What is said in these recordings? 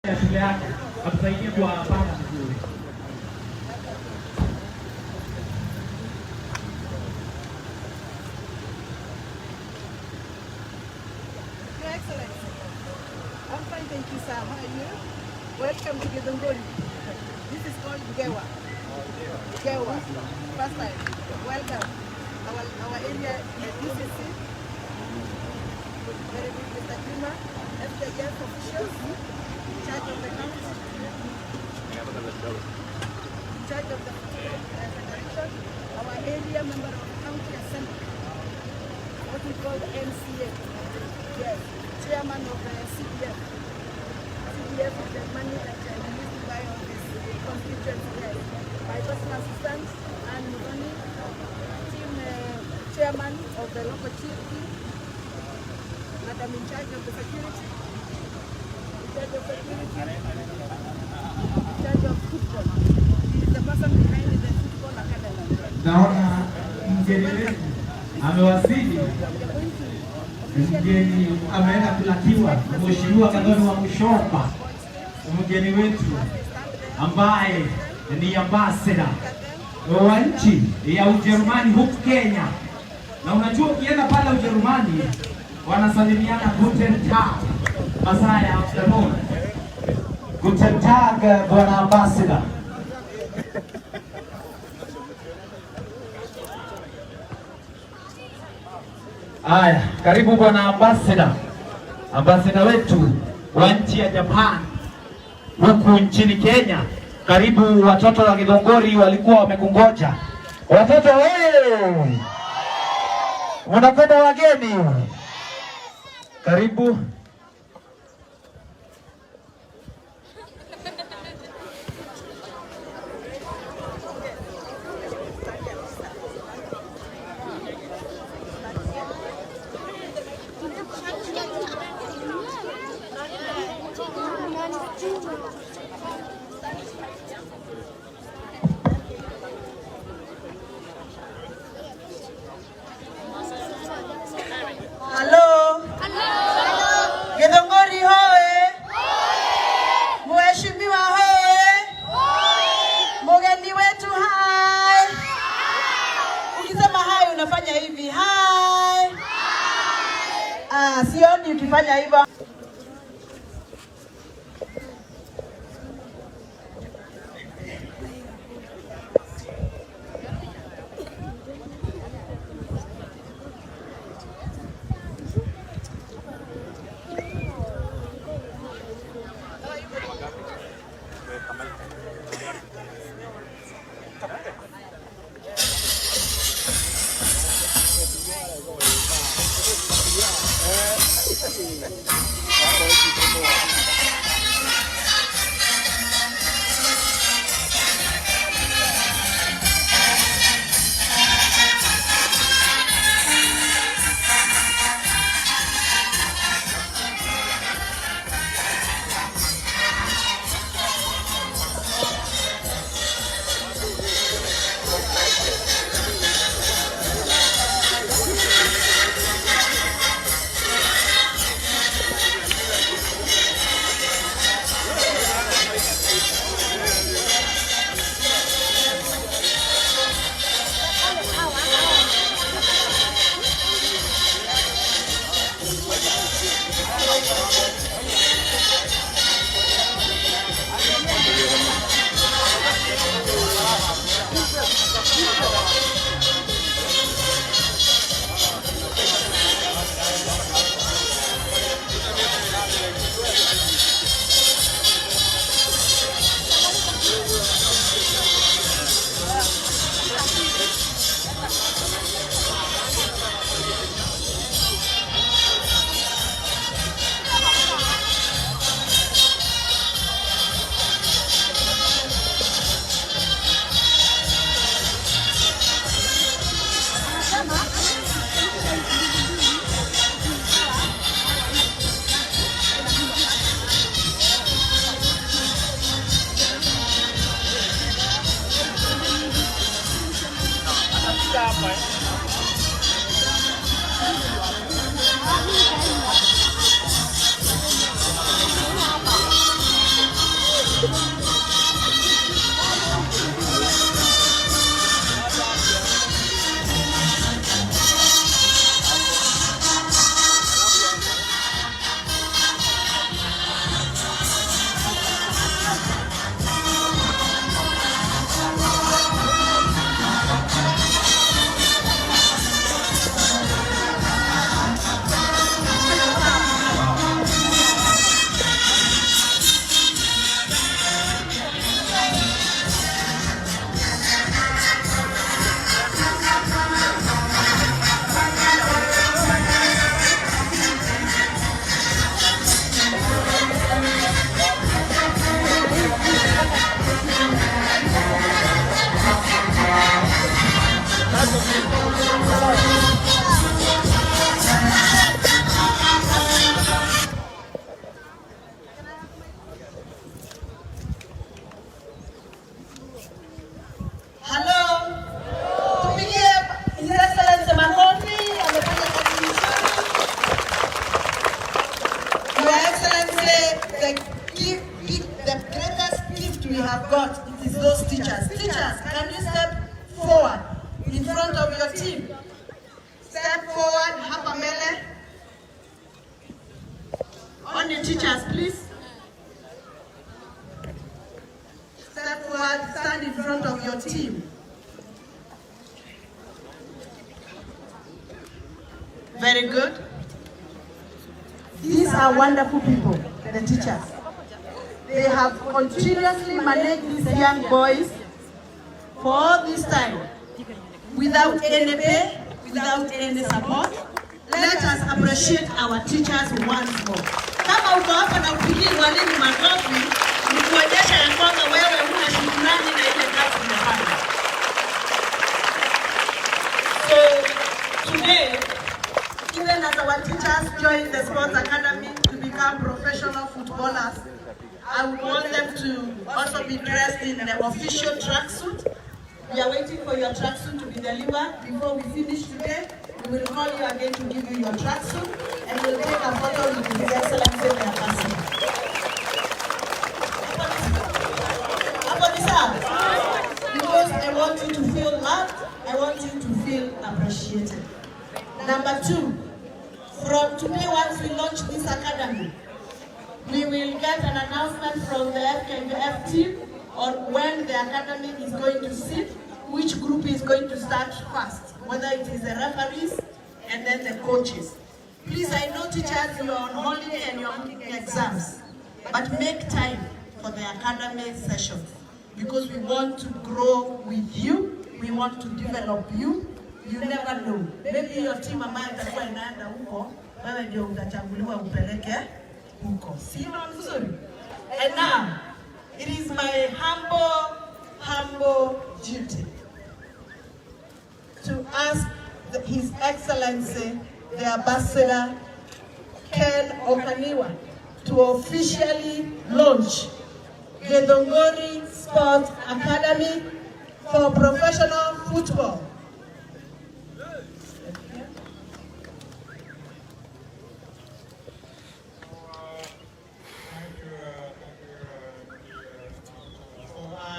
Ya shule yake atusaidie kuwapanga vizuri. Your Excellency, I'm fine, thank you, sir. How are you? Welcome to Githunguri. This is called Gewa. Gewa. First time. Welcome. Our area is UCC. Very good, Mr. Juma. FKF officials, in charge of the county, in charge of the football federation, our area member of county assembly, what we call the MCA. Yes, chairman of the CDF. CDF is the money that we used to buy all this constituency. Yes. My personal assistant, Anne Mudoni, team chairman of the local chief team, madam in charge of the security, in charge of security, in charge of football. He is the person behind the football academy. Naona mgeni wetu amewasili. We are going to Mgeni ameenda kulakiwa, Mheshimiwa Gathoni Wamuchomba, mgeni wetu ambaye ni ambassador wa nchi ya Ujerumani huku Kenya. Na unajua ukienda pale Ujerumani wanasalimiana "Guten Tag" masaa ya afternoon. Guten Tag, bwana ambassador. Haya, karibu bwana ambassador, ambassador wetu wa nchi ya Japan huku nchini Kenya. Karibu, watoto wa Githunguri walikuwa wamekungoja. Watoto oye! Mnapenda wageni? Karibu. Halo. Githunguri hoye. Mheshimiwa hoye. Mgeni wetu hai. Ukisema hai unafanya hivi hai. Ah, sioni ukifanya hivyo. have got, it is those teachers. Teachers, can you step forward in front of your team? Step forward, hapa mbele. Only teachers, please. Step forward, stand in front of your team. Very good. These are wonderful people, the teachers. They have continuously managed these young boys for all this time without any pay, without any support. Let us appreciate our teachers once more. Kama uko hapa na upigii mwalimu makofi, ni kuonyesha ya kwamba wewe huna shukrani na ile kazi unafanya. So today, even as our teachers join the Sports Academy to become professional footballers, I would want them to also be dressed in the official tracksuit. We are waiting for your tracksuit to be delivered. Before we finish today, we will call you again to give you your tracksuit, and we'll take a photo with His Excellency the Ambassador. Hapo ni sawa? Because I want you to feel loved, I want you to feel appreciated. Number two, from today, once we launch this academy, we will get an announcement from the FKF team on when the academy is going to sit, which group is going to start first, whether it is the referees and then the coaches. Please, I know teachers, you are on holiday and you are making exams, but make time for the academy sessions because we want to grow with you, we want to develop you. You never know. Maybe your team ambayo itakuwa inaenda huko, wewe ndio utachaguliwa upeleke huko. Si vizuri? And now, it is my humble, humble duty to ask His Excellency, the Ambassador Ken Okaniwa, to officially launch Githunguri Sports Academy for professional football. Thank you, thank you. So I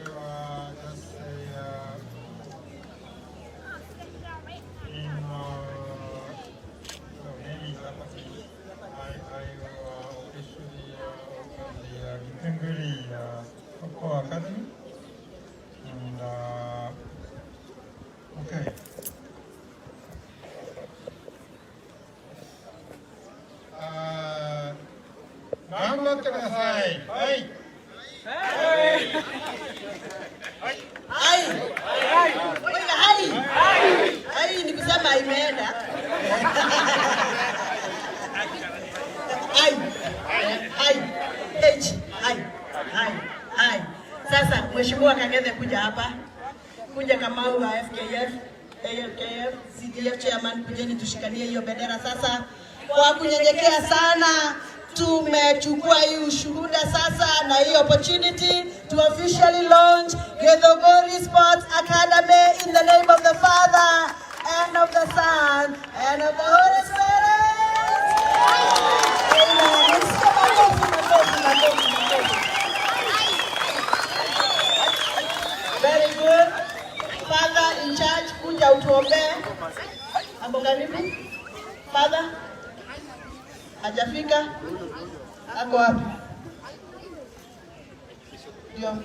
will just say in so maybe Japanese, I will officially open the Githunguri Football Academy. And okay. あー頑張ってください。はい。 Hai. Weka hai. Hai ni kusema imeenda. Hai. Hai. H. Hai. Hai. Hai. Sasa Mheshimiwa Kang'ethe kuja hapa. Kuja Kamau wa FKF, AFKF, CDF chairman, kujeni tushikanie hiyo bendera sasa. Kwa kunyenyekea sana tumechukua hii ushuhuda sasa na hii opportunity to officially launch Githunguri Sports Academy in the name of the Father and of the Son and of the Holy Spirit. Amen. Makofi, makofi, makofi, makofi. Very good. Father in charge, kuja utuombee. Hapo karibu. Father hajafika? Ako wapi? Ndio.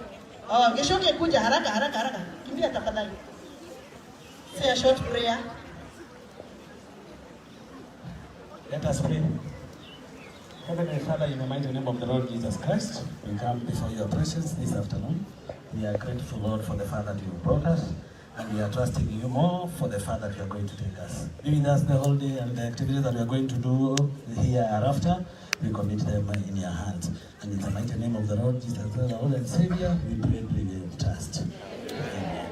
Oh, Gishuke kuja haraka haraka haraka. Kimbia tafadhali. Say a short prayer. Let us pray. Heavenly Father, in the mighty name of the Lord Jesus Christ, we come before your presence this afternoon. We are grateful, Lord, for the far that you brought us, and we are trusting you more for the far that you are going to take us. Be with us the whole day and the activities that we are going to do hereafter, we commit them in your hands. And in the mighty name of the Lord Jesus Christ, our Lord and Savior, we pray, believe, and trust. Amen.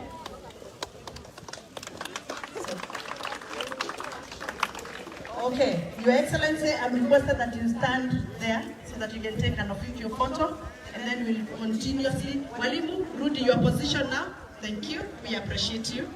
Okay, Your Excellency, I'm requested that you stand there so that you can take an official photo, and then we'll continuously. Walimu, rudi your position now. Thank you. We appreciate you.